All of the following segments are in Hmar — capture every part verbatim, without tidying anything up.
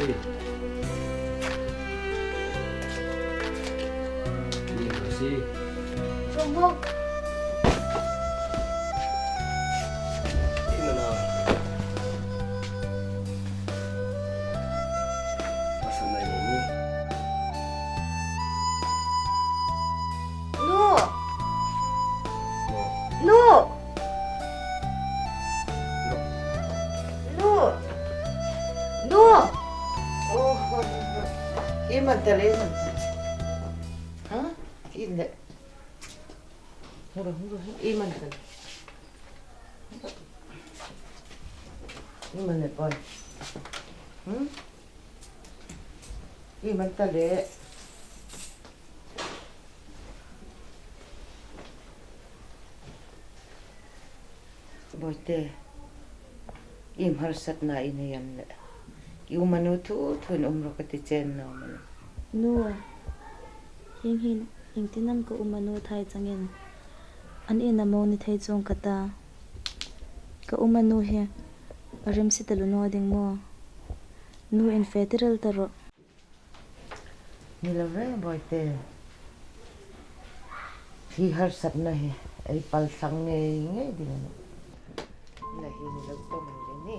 Ni Mercy. Romo. Ina na. Pasal na ini. Nu. Nu. Nu. Nu. Nu. Oh, oh, oh. Iman tale, iman tale. Ha? Ile. Hura, hura, hura. Iman tale. Iman le pon. Hmm? Iman tale. Boite, i harsatna i nei am le, i um a nu thu thuin um rawh ka ti chen naw maw. Nu, hieng hin, iengtin am ka um a nu thai changin, an ina mo ni thei chuong ka ta. Ka um a nu hi, a rimsi taluo naw ding maw. Nu, in fe tirel ta rawh. Ni lo re, Boite. Hi harsatna hi ei pal thlang ngei ngei ding a nih. La hi ni lo tawm le ni.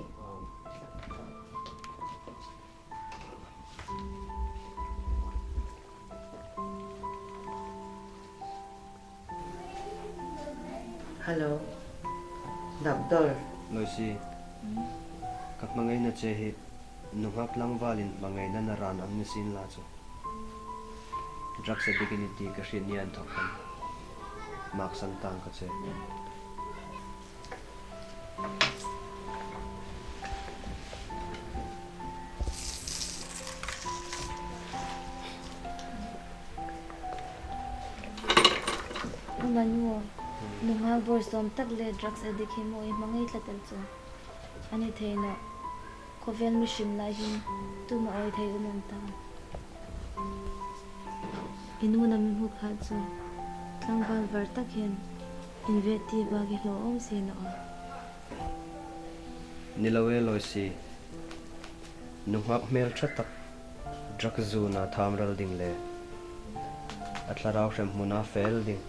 Hello. Doctor. Loisi. Ka hmangaina che hi nunghak tlangvalin hmangaina naran ang ni sien la chu. Drugs addict i ni ti ka hriet ni inthawk khan. Maksan tang ka che. Umanu, nunghak bawrsawm tak le drugs addict hi maw i hmangai tlat el chu. A ni thei nawh. Khawvel mi hrim lai hin tuma awi thei um an ta. I nun a mi hmu pha chu tlangval var tak hin in ve ti bak i hlaw awm si naw a. Ni lo e Loisi, nunghak hmel ṭha tak, drug zuna tham ral ding le a thlarau hremhmuna fel ding,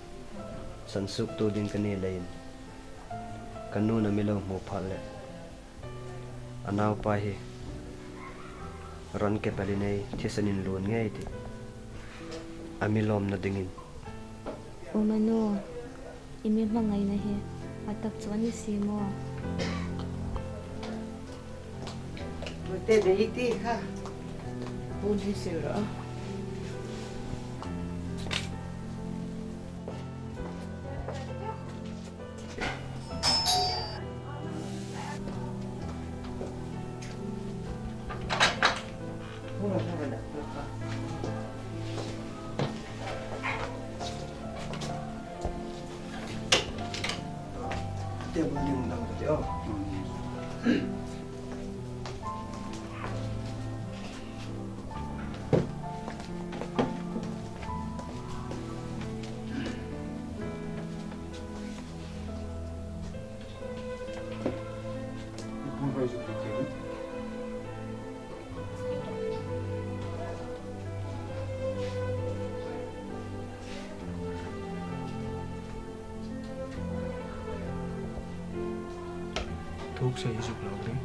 sansuoktu ding ka ni leiin, ka nun a mi lo hmu pha le, a naupa hi ran ke palin ei thisen inlun ngei ti a mi lawmna dingin. Umanu, i mi hmangaina hi a tak chu a ni si maw? Boite, dei ti kha. Pun hi sil ro. Table ding dang ka ti aw. Thuk se hi zuk lo ring.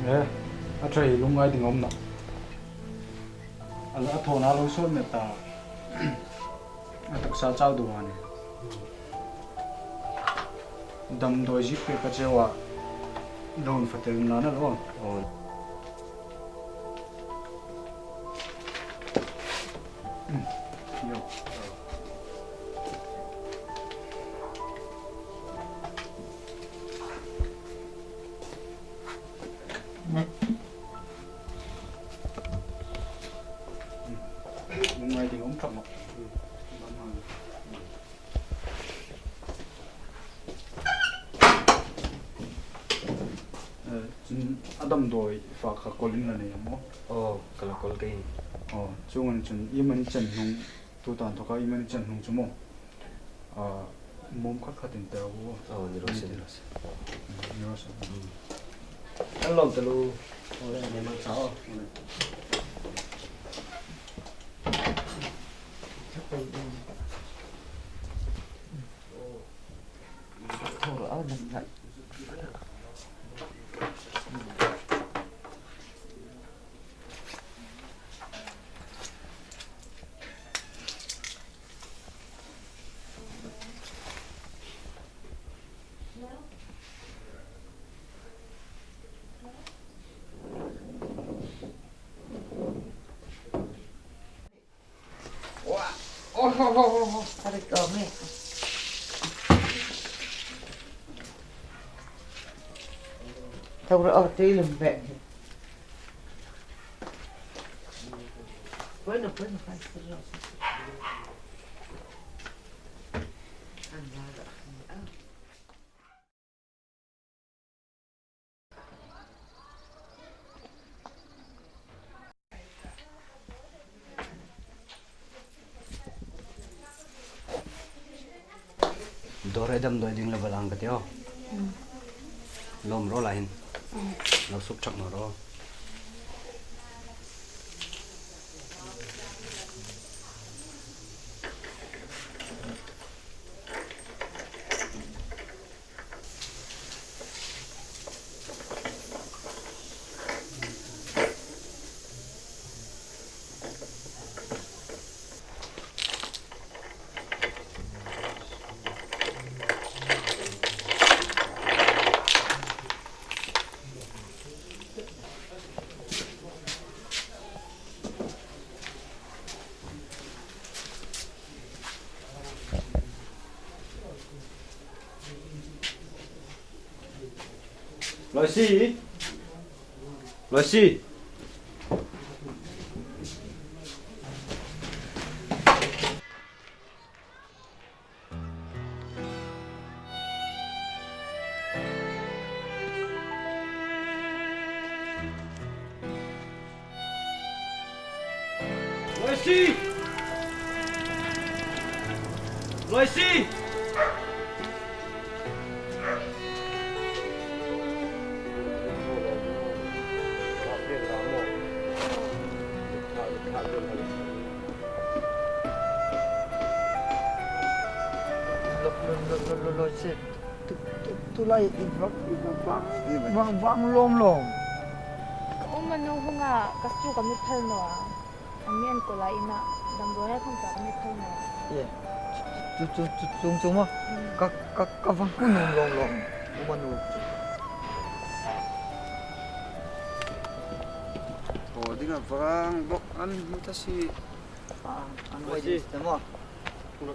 Eh, a ṭha hi lungngai ding a um nawh. A la, a thawna lo sawt met ta. A taksa chau deu a nih. Damdawi zik pek ka cheu a. Lo infatel na na lo. Aw. Ngai ding um ṭhak nawh. Eh, chun a damdawi fak kha kawl in la nei am aw? Aw, ka la kawl kei. Aw, chuong ang chun iemani chen hnung, tuta inthoka iemani chen hnung chu maw, ah, mum khat khat in teu u. Aw, ni raw se, ni raw se. Mm, ni raw se. Mm. An lawm taluo. Aw, ni hmasa aw. Bueno, bueno, Dawr ei damdawi ding la va lang ka tih aw. Lawm ro la hin. Lo suk ṭhak naw ro. Loisi. Loisi. Loisi! Loisi! Lo, lo, lo, lo, lo, Loisi. Tu, tu, tulai i vak, i vak, vak, vak, vak lawm lawm. Ka um a nu hunga ka su ka mit phal naw a. An mi an kawl a ina damdawi hai khawm chu ka mit phal naw a. Ye. Chu, chu, chu, chu, chu maw. Mm. Ka, ka, ka vak ku nuom lawm lawm. Um a nu. Aw, ding a vang bawk an mi ta si. A, an wai ding si ta maw. Lo,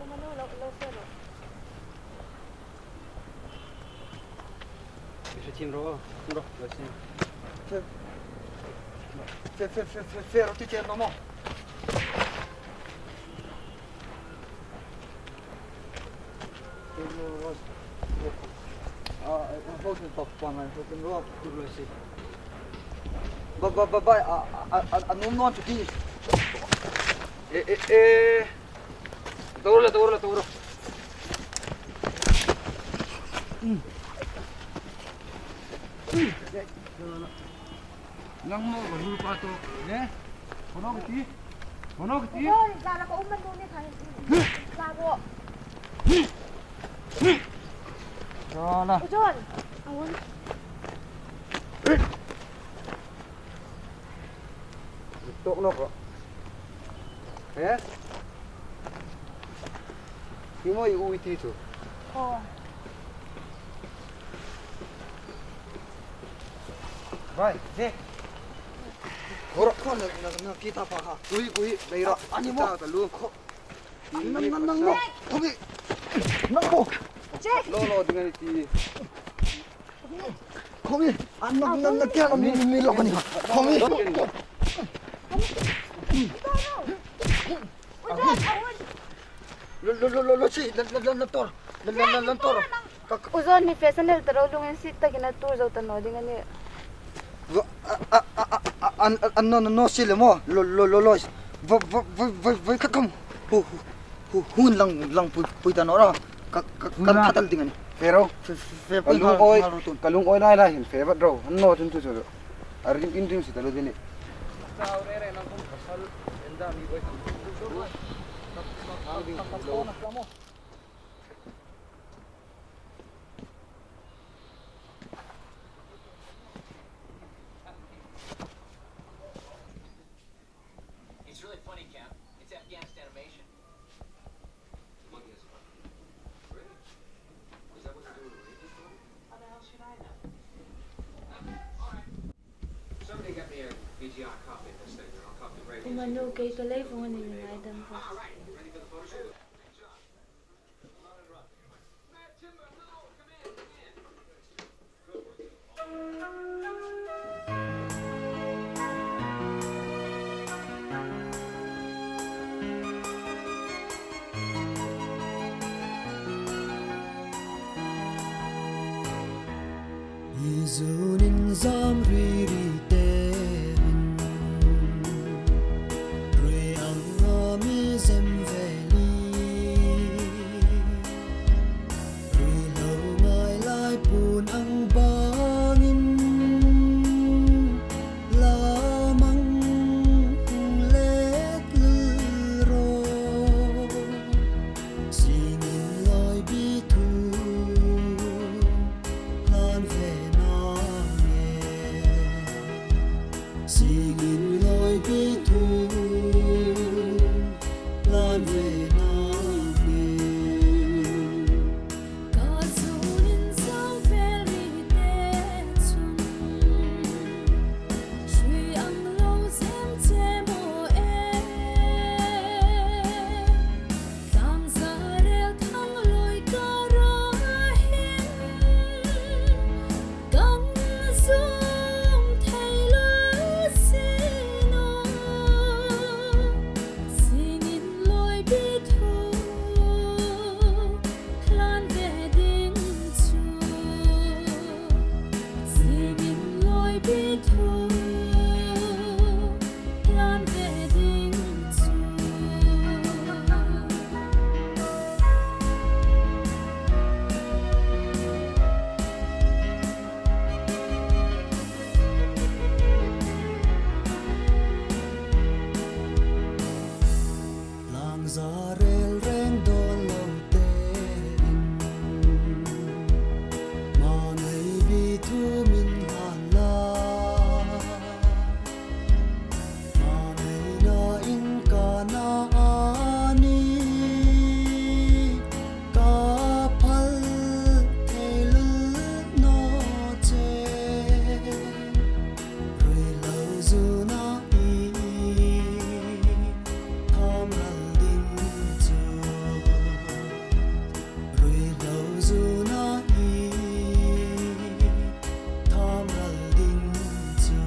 lo, lo, lo, lo. Mi hre thiem ro, ro, lo si. Fe, fe, fe, fe, fe, fe, ro ti chen lo maw. Ba, ba, ba, ba, a, a, a, a nuom naw chu ti. E, e, e. Tor la, tor la, tor. Nang mo, ka hur pa to. Ne? Kono ka ti? Kono ka ti? Oi, zara ka um man duni khai. Zara. Zara. Ujon. Awon. Tok nok. He? Hi mo i u i ti chu. Oh. Rai, Zek. Hora. Kho na, na, na, kita pa ha. Kui, kui, beira. Ani mo. Ta, ta lu. Kho. Nang, nang, nang mo. Khomi. Nang mo. Zek. Lo, lo, ding ani ti. Khomi. An nang, nang, nang, kia, mi, mi, mi, lo, ani ha. Khomi. Lo, lo, lo, lo, lo, si, lo, lo, lo, lo, tor. Lo, lo, lo, lo, tor. Ka, ka. U Zon, mi fashion el ta ro, lung insit takin a tur zo ta naw ding a nih. Vo, a, a, an, an, no, no, no, si le mo. Lo, lo, lo, lo. Vo, vo, vo, vo, vo, ka, kam. Hu, hu, hu, hun lang, lang pui, pui ta naw ra. Ka, ka, ka, ka tal ding a nih. Fe ro. Fe, fe, fe, ka lung oi, ka lung oi lai lai hin fe vat ro. An naw chun chu chu. A ring in ring si ta lo ding a nih. It's really funny, Cap. It's Afghanistan animation. Monkey has a gun. Really? Is that what they're doing in the Raven film? How the hell should I know? All right. Somebody get me a V G R copy of this thing, and I'll copy the radio. Uma nu kei ka lei vong ni ngai dam ka. All right, ready for the photo shoot? Hi zun inzam ri ri te in, rui ang a mi zem ve li. Rui lo ngai lai pun ang bangin, lamang hung let lul ro. Singin loi bi thu, hlan ve nang e. Singin loi bi thu, hlan ve nang e. Ka zun inzam ve li te chun, sui ang lo zem che maw e. Tlangzarel thang loi ka ra hin, kan zung thei lo si naw. Singin loi bi thu, hlan ve ding chu. Singin loi bi thu, hlan ve ding chu. Tlangzarel reng dawn lo te in, ma ngei bi thu min hlan la. Ma ngeina in ka na a ni, ka phal thei lul naw che. Rui lo zuna i tham ral ding chu. Rui lo zuna i tham ral ding chu.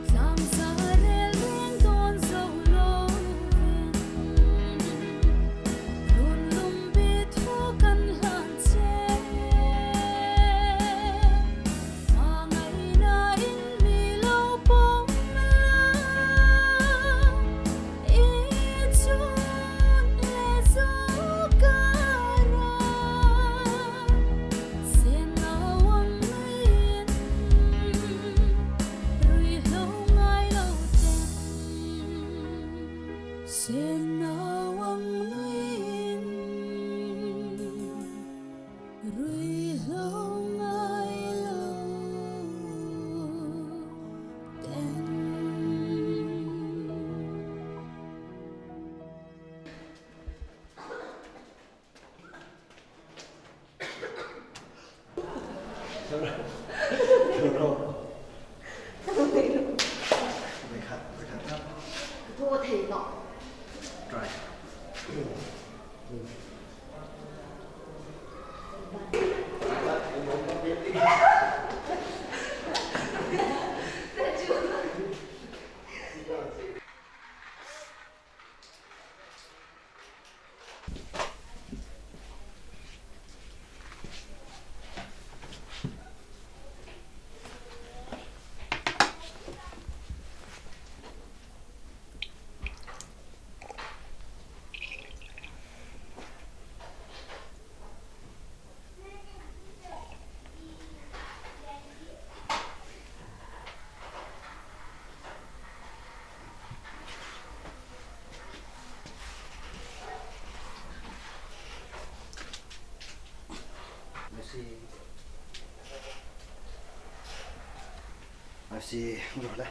Tlangzarel reng dawn zo lo vin, run lum bi thu kan hlan che. Ma ngeina in mi lo pawm la, i chun le zu ka ra. Sen naw ang nuin, rui lo ngai lo ten. Sen naw ang nuin, rui lo ngai lo ten. Try. Asi, ro le.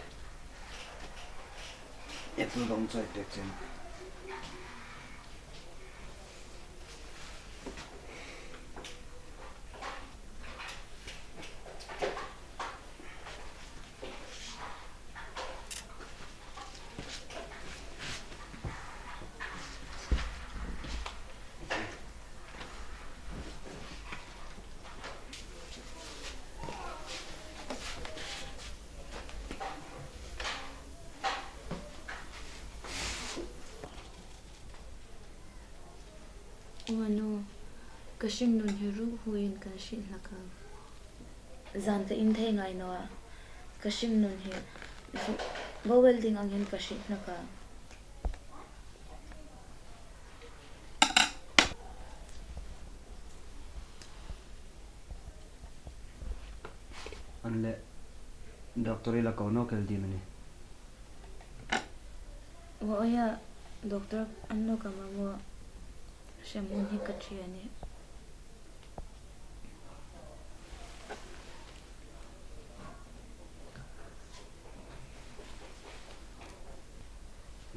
Etu dong choi pek chen. Umanu, ka hringnun hi ruk huoin ka hriet hlak a. Zan ka in thei ngai naw a, ka hringnun hi bawel ding angin ka hriet hlak a. An le, doctor-in a la ko nawk el ding am a ni? Aw, aw, doctor an lo ka ma maw, hremhmun hi ka ṭhe a nih.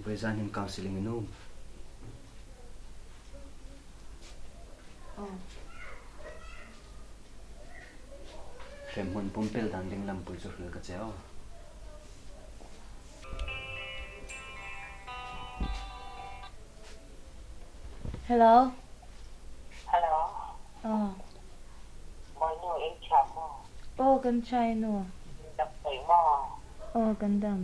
Vawizan hin counselling i nuom. Aw. Hremhmun pumpel dan ding lampui chu hril ka che aw. Hello. Hello. Aw. Manu, in ṭha maw? Aw, kan ṭha, i nu. Dam pei maw? Aw, kan dam.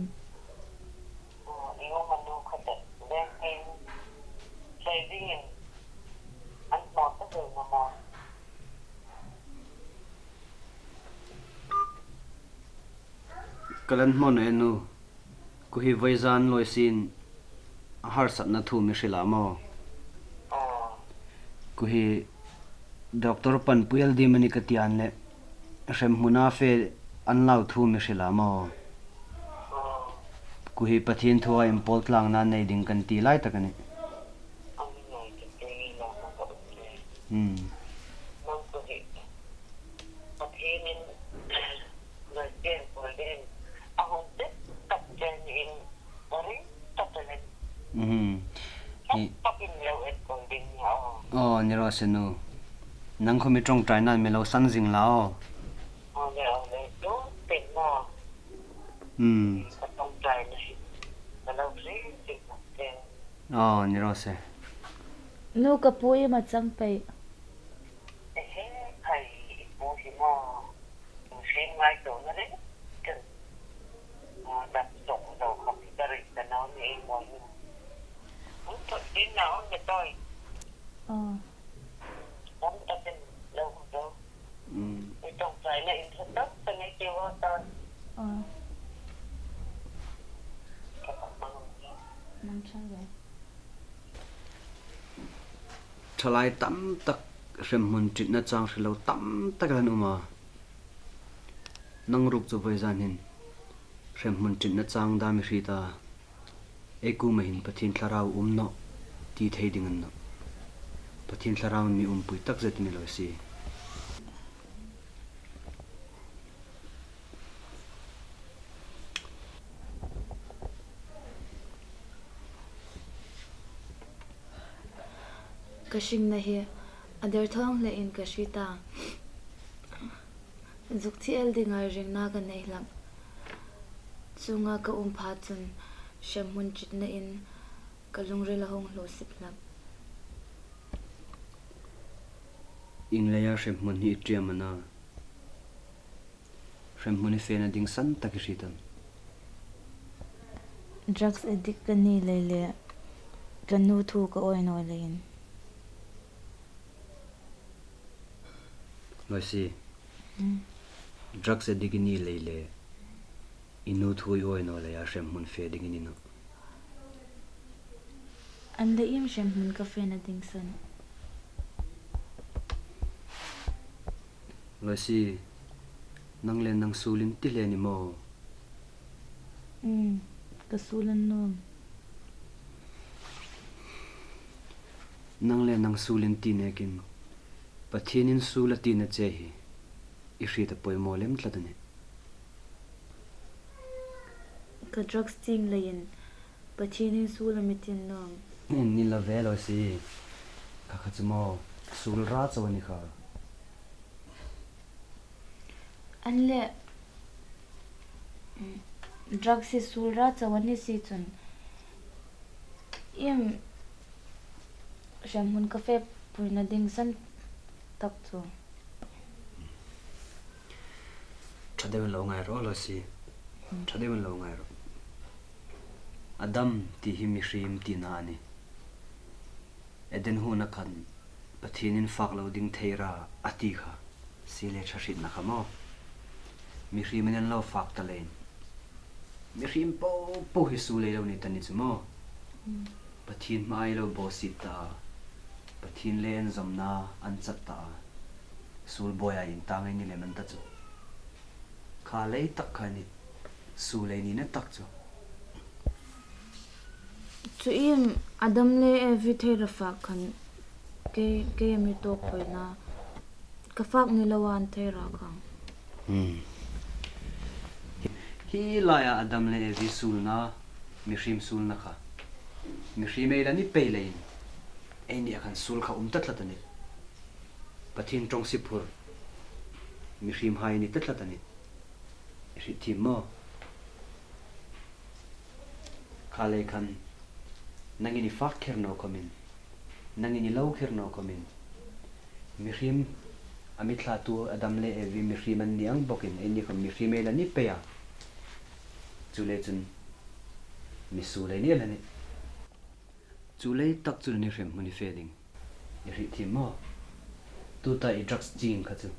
Aw, i umanu kha te, veng in, sei dingin, an hmaw ta hle naw maw? Ka la hmaw naw e nu. Kha hi vawizan lawisin a harsatna thu mi hril a maw. Kha hi doctor panpui el ding am a ni ka ti a, an le hremhmuna fe an lau thu mi hril a maw. Kha hi Pathien thua inpawl tlangna nei ding kan ti lai tak a nih. Hmm. Mhm. Ni, aw, ni raw se nu. Nang khawm i ṭawngṭaina mi lo san zing la aw. Hmm. Aw, ni raw se. Nu, ka pu iem a chang pei? Ehe, khai i pu hi maw. Hring ngai to na le. Kan. Ah, dam sawk lo khawp ka ring ka naw ni ei maw. Hung thawt din na hung ka toi. Aw. Hung ka tin lo hung lo. Mm. I ṭawngṭaina in thawt tak ka nei ti wa ta. Aw. Ka pa mang. Mang chang le. Thalai tam tak hremhmun ṭitna chang hrilo tam tak an um a. Nang ruok chu vawizan hin hremhmun ṭitna chang dam i hriet a, ei kuoma hin Pathien Thlarau um nawh ti thei ding a ni nawh. Pathien Thlarau mi umpui tak zet i ni lo si. Ka hringna hi a derthawng hlein ka hriet a. Zuk thi el dinga ringna ka nei hlak. Chuonga ka um pha chun hremhmun ṭitna in ka lungril a hung hluo sip hlak. Ieng leia hremhmun hi i ṭium a na? Hremhmun i fena ding san tak i hriet am? Drugs addict ka ni lei le ka nu thu ka awi naw leiin. Loisi. Hmm. Drugs addict i ni lei le i nu thu i awi naw leia hremhmun fe ding i ni nawh. An leh iem hremhmun ka fena ding san? Loisi, nang le nang suol in ti hle ni maw? Hmm, ka suol a ni nawm. Nang le nang suol in ti nekin Pathienin suol a tina che hi i hriet a poimaw lem tlat a nih. Ka drugs chieng leiin Pathienin suol a mi ti nawm. Ni lo ve Loisi. Kha kha chu maw, suol ra chau a ni kha. An leh, mm, drugs hi suol ra chau a ni si chun iem hremhmun ka fe puina ding san tak chu? Ṭha deuin lo ngai ro Loisi. Ṭha deuin lo ngai ro. Adam ti hi mihriem tina a nih. Eden huona khan Pathienin fak lo ding thei ra a ti kha. Sie le ṭha hrietna kha maw? Mihriemin an lo fak ta leiin mihriem popo hi suol ei lo ni ta ni chu maw? Mm. Pathien hmaa ei lo bawsiet ta a, Pathien le an zawmna an chat ta a, suol bawia intang ei ni lem an ta chu. Kha lei tak kha a nih, suol ei nina tak chu. Chu iem Adam le Evi thei ra fak khan kei, kei a mi tawk poina. Ka fak ni lo an thei ra khang. Hmm. Hi laia Adam le Evi suolna, mihriem suolna kha mihriem ei la ni pei leiin eini a khan suol kha um ta tlat a nih. Pathien ṭawngsie phur mihriemhai ni ta tlat a nih. I hriet thiem maw? Kha lei khan nangin i fak kher naw khomin, nangin i lo kher naw khomin, mihriem a mi thlatu Adam le Evi mihriem an ni ang bawkin eini khom mihriem ei la ni pei a. Chuleiin chun mi suol ei ni el a nih. Chu lei tak chu ni hremhmun i fe ding. I hriet thiem maw? Tuta i drugs chieng kha chu,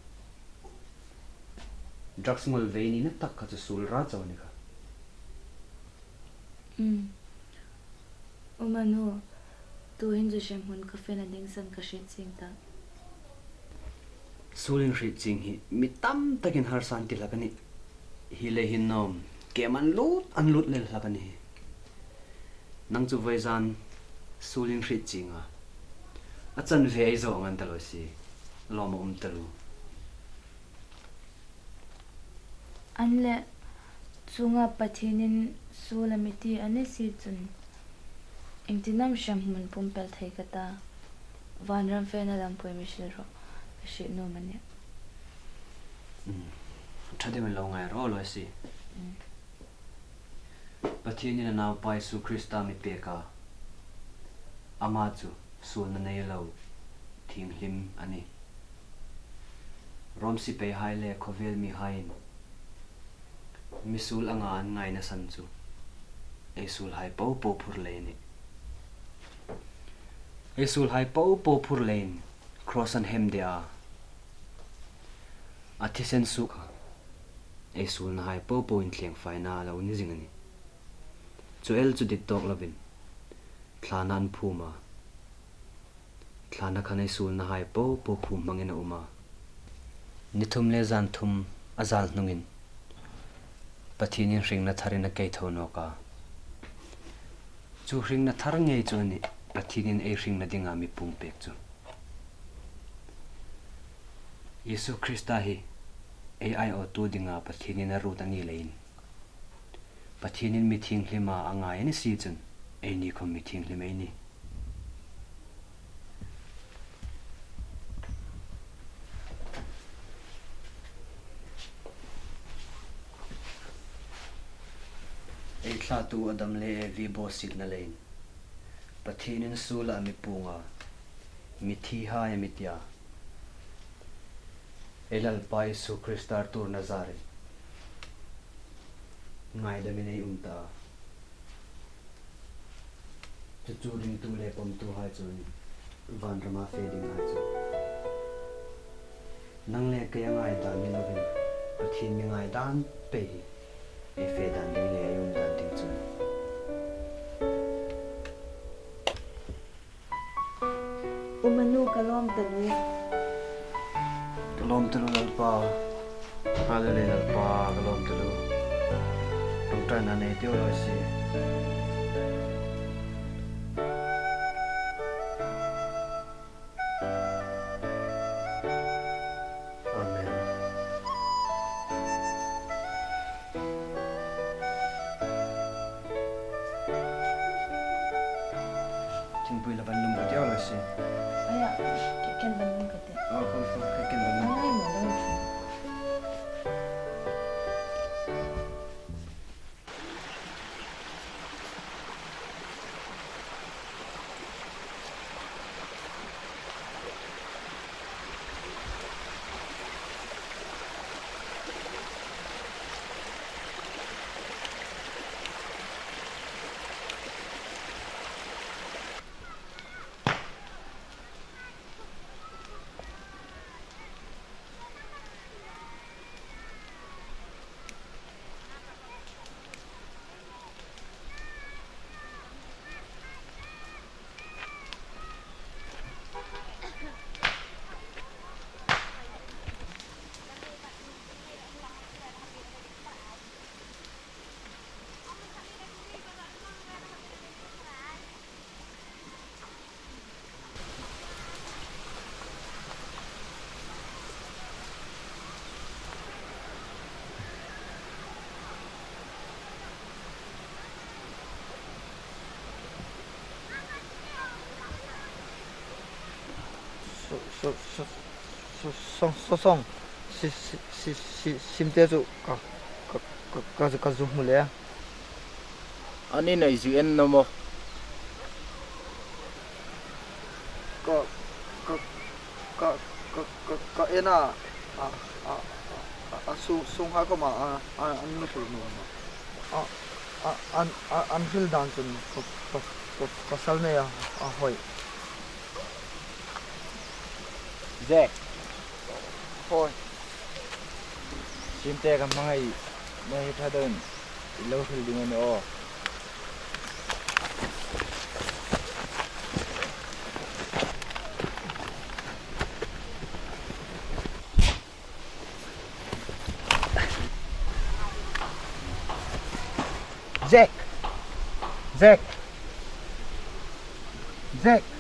drugs ngol vei nina tak kha chu suol ra chau a ni kha. Um. Um a nu, tuhin chu hremhmun ka fena ding san ka hriet chieng ta. Suol in hriet chieng hi mi tam takin harsa an ti hlak a nih. Hi lei hin nawm, kem an lut, an lut lel hlak a nih. Nang chu vawizan suol in hriet chieng a, a chanve ei zo ang an ta lo si, lawm a um taluo. An leh, chuonga Pathienin suol a mi ti a ni si chun, iengtin am hremhmun pumpel thei ka ta, vanram fena lampui mi hril rawh, ka hriet nuom a nih. Mm. Ṭha deuin lo ngai rawh, Loisi. Mm. Pathienin a Naupa Isu Krista mi pek a, ama chu suolna nei lo thienghlim a nih. Rom sipaihai le khawvel mihaiin mi suol anga an ngaina san chu ei suolhai popo phur lei a nih. Ei suolhai popo phur leiin cross an hem de a, a thisen suok a, ei suolnahai popo inthlengfaina a lo ni zing a nih. Chu el chu dit tawk lovin thlana an phum a, thlana khan ei suolnahai popo phum hmangin a um a. Ni thum le zan thum a zal hnungin Pathienin hringna tharin a kei tho nawk a. Chu hringna thar ngei chu a nih, Pathienin ei hringna dinga mi pumpek chu. Isu Krista hi ei aiawtu dinga Pathienin a ruot a ni leiin, Pathienin mi thienghlima a ngai a ni si chun, eini khom mi thienghlim ei nih. Thlatu Adam le Evi bawsietna leiin Pathienin suola a mi puong a, mithihai a mi tia. Ei Lalpa Isu Krista tuorna zarin ngaidamin ei um ta a. Chu chu ringtu le pawmtuhai chu vanrama fe dinghai chu. Nang le kei a ngaidan ni lovin, Pathien mi ngaidan pei hi ei fe dan ding le ei um dan ding chu. U Manu, ka lawm taluo. Ka lawm taluo Lalpa. Hallelujah Lalpa, ka lawm taluo. Ṭawngṭaina nei ti raw se. Amen. Thingpui la van lum ka ti raw se. Aia, ke-, ken van lum ka ti. Oh, ko, ko, ke-, ken van lum. Ai, ma lo chu. So, so, so, so, song, so, song. Si, si, si, si, sim te chu ka, ka, ka, ka, ka zu hmu le. Ani nei zu en na maw? Ka, ka, ka, ka, ka, ka en a, a, a, a, a, su, sunghai khawma, a, a, an mi hril nuom a. A, a, an, a, an hril dan chun pa, pa, pa, pasal nei a, a hoi. Jack. Hoi. Sim te ka hmangai, nei ṭha deuin i lo hril ding a ni aw. Jack! Jack! Jack!